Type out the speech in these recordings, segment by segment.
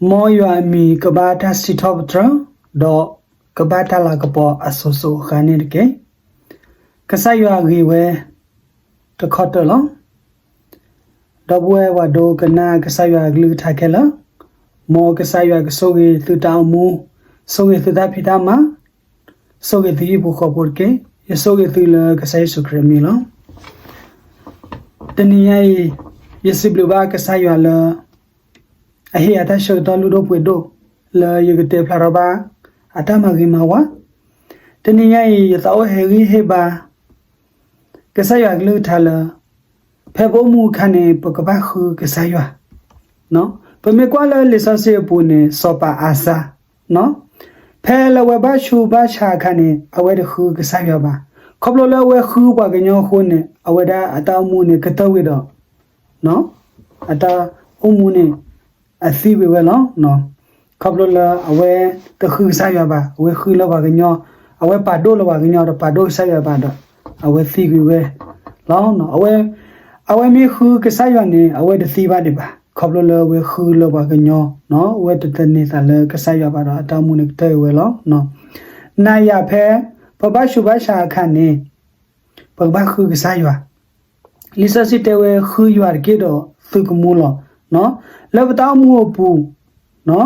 မ်ယွၤအမံၤကဘၣ်တၢ်စံးထီၣ်ပတြၢၤ, ဒီးကဘၣ်တၢ်လၤကပီၤအစိၤစိၤအဃၣ်န့ၣ်တက့ၢ်. ကစၢ်ယွၤဂ့ၤဝဲတခီတၢၢ်လီၤ. ဒီပုၢ်ဝဲၢ်ပှၤဒိကနၣ်ကစၢ်ယွၤအကလုၢ်ကထါခဲလၢာ်, မ်ကစၢ်ယွၤကဆိၣ်ဂ့ၤသုတၢ်အိၣ်မူ, ဆိၣ်ဂ့ၤသုတၢ်ဖံးတၢ်မၤ, ဆိၣ်ဂ့ၤသုဟံၣ်ဖိဃီဖိတက့ၢ်. ယဆိၣ်ဂ့ၤသုလၢကစၢ်ယ့ၣ်ၡူးခရံာ်အမံၤလီၤ. တနံၤညါအံၤ, ယစံးဘျုးဘၣ်ကစၢ်ယွၤလၢ အဟ့ၣ်အတၢ်ဆၢကတီၢ်လုၢ်ဒိၣ်ပှ့ၤဒိၣ် လၢယကတဲဖျါထီၣ်ဘၣ် အတၢ်မၤဂ့ၤမၤဝါ. တနံၤညါအံၤ ယသးအိၣ်ဟ့ၣ်ဂံၢ်ဟ့ၣ်ဘါ ကစၢ်ယွၤကလုၢ်ကထါလၢ ဖဲပအိၣ်မူအခါန့ၣ် ပကဘၣ်ဃုကစၢ်ယွၤ. ပမ့ၢ်ကွၢ်လၢလံာ်စီဆှံအပူၤန့ၣ် စီၤပၤအၤစါ ဖဲလၢအဝဲဘၣ်ဆူးဘၣ်ဆါအခါန့ၣ် အဝဲတဃုကစၢ်ယွၤဘၣ်. ခီဖျိလၢအဝဲဃုပှၤကညီအဃိန့ၣ် အဝဲဒၣ်အတၢ်အိၣ်မူန့ၣ် ကတၢၢ်ဝံၤဒီး အတၢ်အိၣ်မူန့ၣ် အသံကွံာ်ဝဲလီၤ. ခီဖျိလၢအဝဲတဃုကစၢ်ယွၤဘၣ်, အဝဲဃုလၢပှၤကညီ, အဝဲပာ်ဒိၣ်လၢပှၤကညီ တပာ်ဒိၣ်ကစၢ်ယွၤဘၣ်ဒီး အဝဲသံကွံာ်ဝဲလီၤ. အဝဲမ့ၢ်ဃုကစၢ်ယွၤန့ၣ် အဝဲတသံဘၣ်ဒံးဘၣ်. ခီဖျိလၢအဝဲဃုလၢပှၤကညီ, အဝဲတသန့ၤသးလၢကစၢ်ယွၤဘၣ်ဒီး အတၢ်အိၣ်မူန့ၣ်ကတၢၢ်ဝဲလီၤ. နၤယၤဖဲ ပဘၣ်ဆူးဘၣ်ဆါအခါန့ၣ် ပကဘၣ်ဃုကစၢ်ယွၤ. လံာ်စီဆှံတဲဝဲ ဃုယွၤတက့ၢ်ဒီးသုကမူလီၤ. လၢပတၢ်အိၣ်မူအပူၤ,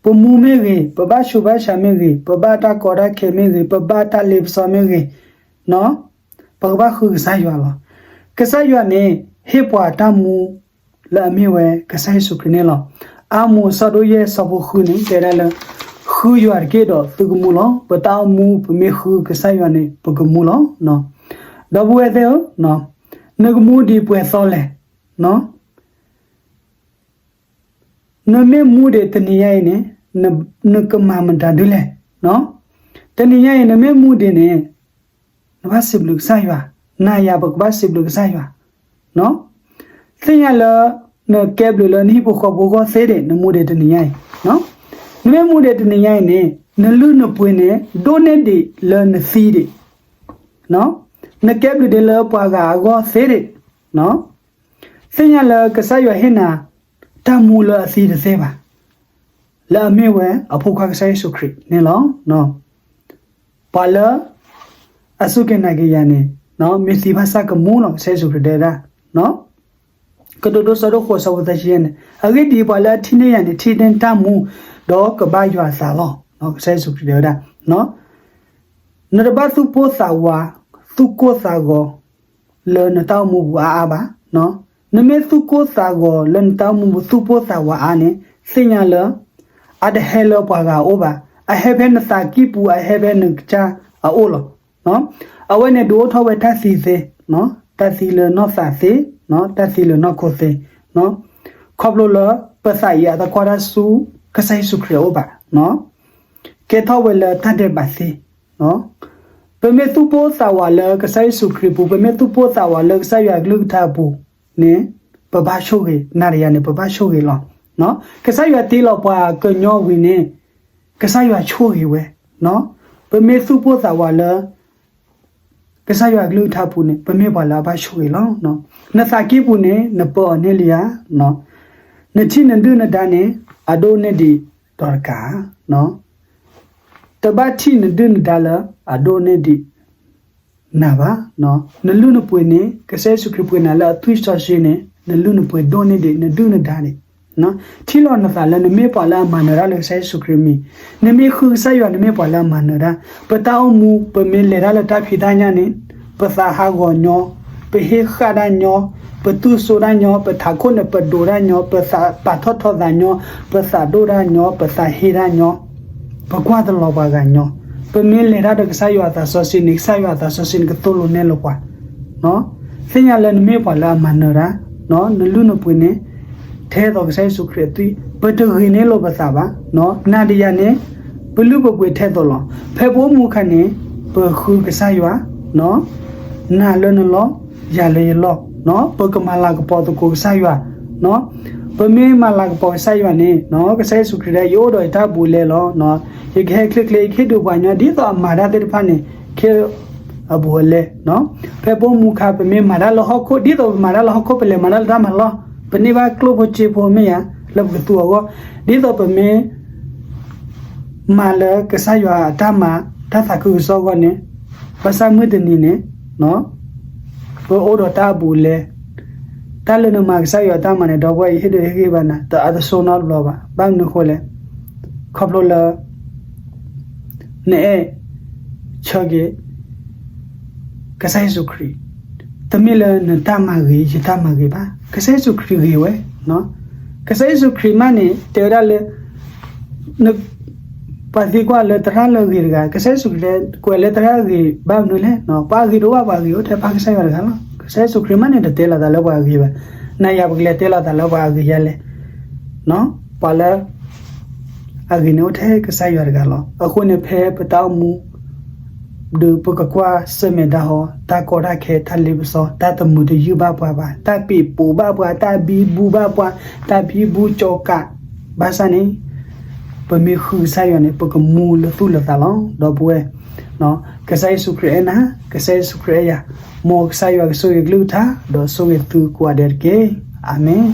ပမူမ့ၢ်ဂ့ၤ, ပဘၣ်ဆူးဘၣ်ဆါမ့ၢ်ဂ့ၤ, ပဘၣ်တၢ်ကီတၢ်ခဲမ့ၢ်ဂ့ၤ, ပဘၣ်တၢ်လ့ပစီမ့ၢ်ဂ့ၤ, ပကဘၣ်ဃုကစၢ်ယွၤလီၤ. ကစၢ်ယွၤန့ၣ် ဟ့ၣ်ပှၤတၢ်မူ လၢအမ့ၢ်ဝဲကစၢ်ယ့ၣ်ၡူးခရံာ်န့ၣ်လီၤ. အၤမိၣ်အဆၢဒိၣ်ယဲၢ်ဆၢဖိဃုန့ၣ် တဲဒၣ်လၢ ဃုယွၤတက့ၢ်ဒီးသုကမူလီၤ. ပတၢ်အိၣ်မူပမ့ၢ်ဃုကစၢ်ယွၤန့ၣ် ပကမူလီၤ. ဒီပုၢ်ဝဲၢ်သ့ၣ်ဧၢ, နကမူဒံးပှဲၤသီလဲၣ်. နမ့ၢ်မူဒံးတနံၤညါအံၤန့ၣ် နကမၤမတၤဒ်လဲၣ်. တနံၤညါအံၤ နမ့ၢ်မူဒံးန့ၣ် နဘၣ်စံးဘျုးကစၢ်ယွၤ, နၤယၤပကဘၣ်စံးဘျုးကစၢ်ယွၤ. သ့ၣ်ညါလၢ နကဲဘျုးလၢနဟံၣ်ဖိဃီဖိအဂီၢ်သ့ဒံး နမူဒံးတနံၤညါအံၤ. နမ့ၢ်မူဒံးတနံၤညါအံၤန့ၣ် နလုၢ်နပှ့ၤန့ၣ် ဒိၣ်န့ၢ်ဒံးလၢနသံဒံး, နကဲဘျုးဒံးလၢပှၤဂၤအဂီၢ်သ့ဒံး. သ့ၣ်ညါလၢကစၢ်ယွၤဟ့ၣ်နၤ တၢ်မူလၢအသံတသ့ဘၣ်, လၢအမ့ၢ်ဝဲအဖိခွါကစၢ်ယ့ၣ်ၡူးခရံာ်န့ၣ်လီၤ. ပှၤလၢ အစူၢ်က့ၤနာ်က့ၤယၤန့ၣ် မ့ၢ်သံဘၣ်ဆၣ်ကမူလီၤ ကစၢ်ယ့ၣ်ၡူးခရံာ်တဲဝဲဒၣ်. ကတိၤဒိ ဆၢဒိၣ်ဃိး ဆၢဖိသၢဆံယဲၢ်န့ၣ်, အဂ့ၢ်ဒ်အံၤ, ပှၤလၢအထံၣ်န့ၢ်ယၤန့ၣ် ထံၣ်န့ၢ်တၢ်မူ ဒီးကဘၣ်ယွၤအသးလီၤ. ကစၢ်ယ့ၣ်ၡူးခရံာ်တဲဝဲဒၣ်, နတဘၣ်သူၣ်ပိၢ်သးဝး သူၣ်ကိၢ်သးဂီၤ လၢနတၢ်အိၣ်မူပူၤအါအါဘၣ်. နမ့ၢ်သူၣ်ကိၢ်သးဂီၤလၢနတၢ်အိၣ်မူပူၤ သူၣ်ပိၢ်သးဝးအါန့ၣ် သ့ၣ်ညါလၢ အတဟဲလၢပှၤဂၤအအိၣ်ဘၣ်, အဟဲဖဲနသးကံၢ်ပူၤ အဟဲဖဲနကစၢ်အအိၣ်လီၤ. အဝဲန့ၣ်ဒုးအိၣ်ထီၣ်ဝဲတၢ်သံသ့, တၢ်သံလၢနီၢ်သးသ့, တၢ်သံလၢနီၢ်ခိသ့, ခီဖျိလၢပသးအံၤအတကွၢ်တၢ်ဆူ ကစၢ်ယ့ၣ်ၡူးခရံာ်အအိၣ်ဘၣ်, ကဲထီၣ်ဝဲလၢတၢ်ဒဲးဘးသ့. ပမ့ၢ်သူၣ်ပိၢ်သးဝးလၢကစၢ်ယ့ၣ်ၡူးခရံာ်အပူၤ, ပမ့ၢ်သူၣ်ပိၢ်သးဝးလၢကစၢ်ယွၤအကလုၢ်ကထါအပူၤန့ၣ် ပဘၣ်ဆိၣ်ဂ့ၤ, နၤဒီးယၤန့ၣ် ပဘၣ်ဆိၣ်ဂ့ၤလီၤ. ကစၢ်ယွၤတ့လီၤပှၤကညီဝံၤန့ၣ် ကစၢ်ယွၤဆိၣ်ဂ့ၤဝဲ, ပမ့ၢ်သူၣ်ပိၢ်သးဝးလၢ ကစၢ်ယွၤအကလုၢ်ကထါအပူၤန့ၣ် ပမ့ၢ်ပှၤလၢအဘၣ်ဆိၣ်ဂ့ၤလီၤ. နသးကံၢ်ပူၤန့ၣ် နပၢအီၤန့ၢ်လံဧါ, နထံၣ်နဒုၣ်နဒါန့ၣ် အဒိၣ်န့ၢ်ဒံးဒီးတကးဧါ, တဘၣ်ထံၣ်နဒုၣ်နဒါလၢအဒိၣ်န့ၢ်ဒံးနၤဘၣ်. နလုၢ်နပှ့ၤန့ၣ် ကစၢ်ယ့ၣ်ၡူးခရံာ်ပှ့ၤနၤလၢအသွံၣ်စီဆှံန့ၣ် နလုၢ်နပှ့ၤဒိၣ်န့ၢ်ဒံးနဒုၣ်နဒါန့ၣ်, ထံၣ်လီၤနသးလၢနမ့ၢ်ပှၤလၢအမၤနၢၤတၢ်လၢကစၢ်ယ့ၣ်ၡူးခရံာ်အမံၤ, နမ့ၢ်ဃုကစၢ်ယွၤ နမ့ၢ်ပှၤလၢအမၤနၢၤတၢ်, ပတၢ်အိၣ်မူ ပမ့ၢ်လဲၤတၢ်လၢတၢ်ဖံးတၢ်ညၣ်န့ၣ် ပသးဟးဂီၤညီ, ပဟ့ၣ်ဃၣ်တၢ်ညီ, ပတူၢ်စိတၢ်ညီ, ပထးခိၣ်န့ၣ်ပဒိးတၢ်ညီ, ပသးပာ်ထီၣ်ထီသးညီ, ပသးဒိၣ်တၢ်ညီ, ပသးဟ့တၢ်ညီ, ပကွၢ်တလီၤပှၤဂၤညီ, ပမ့ၢ်လဲၤတၢ်ဒီးကစၢ်ယွၤအသးစီဆှံန့ၣ် ကစၢ်ယွၤအသးစီဆှံန့ၣ် ကသိၣ်လိနဲၣ်လိပှၤ သ့ၣ်ညါလၢနမ့ၢ်ပှၤလၢအမၤနၢၤတၢ်, နလုၢ်နပှ့ၤန့ၣ် ထဲသိးကစၢ်ယ့ၣ်ၡူးခရံာ်အသွံၣ်, ပတဂ့ၤန့ၢ်လိာ်ပသးဘၣ်, နၤဒီးယၤန့ၣ် ပလုၢ်ပပှ့ၤထဲသိးလီၤ. ဖဲပအိၣ်မူအခါန့ၣ် ပဃုကစၢ်ယွၤ, နၤလၢနလီၢ်, ယၤလၢယလီၢ်, ပကမၤလၤကပီၤသကိးကစၢ်ယွၤ, ပမ့ၢ်မၤလၤကပီၤကစၢ်ယွၤန့ၣ် ကစၢ်ယ့ၣ်ၡူးခရံာ်တဲ ယအိၣ်ဒီးယတၢ်ဘူးလဲလီၤ. ယကဟဲချ့ချ့ ယကဟ့ၣ်ဒုးပှၤညီ ဒ်သိးအမၤတၢ်သ့ၣ်တဖၣ်န့ၣ် ကဟ့ၣ်အဘူးအလဲ. ဖဲပအိၣ်မူအခါ ပမ့ၢ်မၤတၢ်လၢဟီၣ်ခိၣ် ဒ်သိးပမၤတၢ်လၢဟီၣ်ခိၣ် ပလဲၤမၤတၢ်လၢတၢ်မၤလီၢ်, ပန့ၢ်ဘၣ်ကျိၣ်ဖိစ့ဖိမ့ၢ်ဧါ, လၢပကသူအဂီၢ်, ဒ်သိးပမ့ၢ် မၤလၢကစၢ်ယွၤအတၢ်မၤ တၢ်သးခုကစီၣ်အဂီၢ်န့ၣ်, ဘၣ်ဆၣ်မုၢ်တနံၤန့ၣ် ပအိၣ်ဒီးတၢ်အဘူးအလဲ, တၢ်လၢနမၤကစၢ်ယွၤအတၢ်မၤန့ၣ် ဒီပုၢ်ဝဲၢ်အံၤ ဟ့ၣ်ဒုးဟ့ၣ်ဂံၢ်ဘၣ်နၤ တအါတစိနီတဘျီဘၣ်. ဘၣ်မနုၤအဃိလဲၣ်, ခီဖျိလၢ နအဲၣ်ဆၢက့ၤ ကစၢ်ယ့ၣ်ၡူးခရံာ်, တမ့ၢ်လၢနတၢ်မၤဂ့ၤ ယတၢ်မၤဂ့ၤဘၣ်. ကစၢ်ယ့ၣ်ၡူးခရံာ်ဂ့ၤဝဲ, ကစၢ်ယ့ၣ်ၡူးခရံာ်မးန့ၣ် တဲဝဲဒၣ်လၢ ပှၤသံကွၢ်လၢသရၣ်လၢအဂ့ၤတဂၤ, ကစၢ်ယ့ၣ်ၡူးခရံာ်တဲ ကွဲးလၢသရၣ်အဂ့ၤဘၣ်မနုၤလဲၣ်. ပှၤအဂ့ၤတအိၣ်ဘၣ်, ပှၤအဂ့ၤတအိၣ်ဘၣ်ပှၤအဂ့ၤအိၣ်ထဲပၢ်ကစၢ်ယွၤတဂၤလီၤ. ကစၢ်ယ့ၣ်ၡူးခရံာ်မးန့ၣ် တတဲလိာ်သးလၢပှၤအဂ့ၤဘၣ်. နၤယၤပကလဲၤတဲလိာ်သးလၢပှၤအဂ့ၤယါလဲၣ်. ပှၤလၢ အဂ့ၤန့ၣ်အိၣ်ထဲကစၢ်ယွၤတဂၤလီၤ. အဃိန့ၣ် ဖဲပတၢ်အိၣ်မူ ဒီးပကကွၢ်ဆၢၣ်မဲာ်ဒၣ်ဟီ တၢ်ကီတၢ်ခဲ တၢ်လ့ပစီ တၢ်တမုာ်တယုၢ်ဘၣ်ပှၤဘၣ်, တၢ်ပံးပူၤဘၣ်ပှၤ, တၢ်ဘံဘူဘၣ်ပှၤ, တၢ်ဘံဘူကၠီကး, ဘၣ်ဆၣ်န့ၣ် ပမ့ၢ်ဃုကစၢ်ယွၤန့ၣ် ပကမူလၢသူၣ်လၢသးလီၤ. ဒီပုၢ်ဝဲၢ်, ကစၢ်ယ့ၣ်ၡူးခရံာ်အဲၣ်နၤ, ကစၢ်ယ့ၣ်ၡူးခရံာ်အဲၣ်ယၤ, မ်ကစၢ်ယွၤကဆိၣ်ဂ့ၤကလုၢ်ကထါ ဒီးဆိၣ်ဂ့ၤသုကိးဂၤဒဲးတက့ၢ်. အၤမ့ၣ်.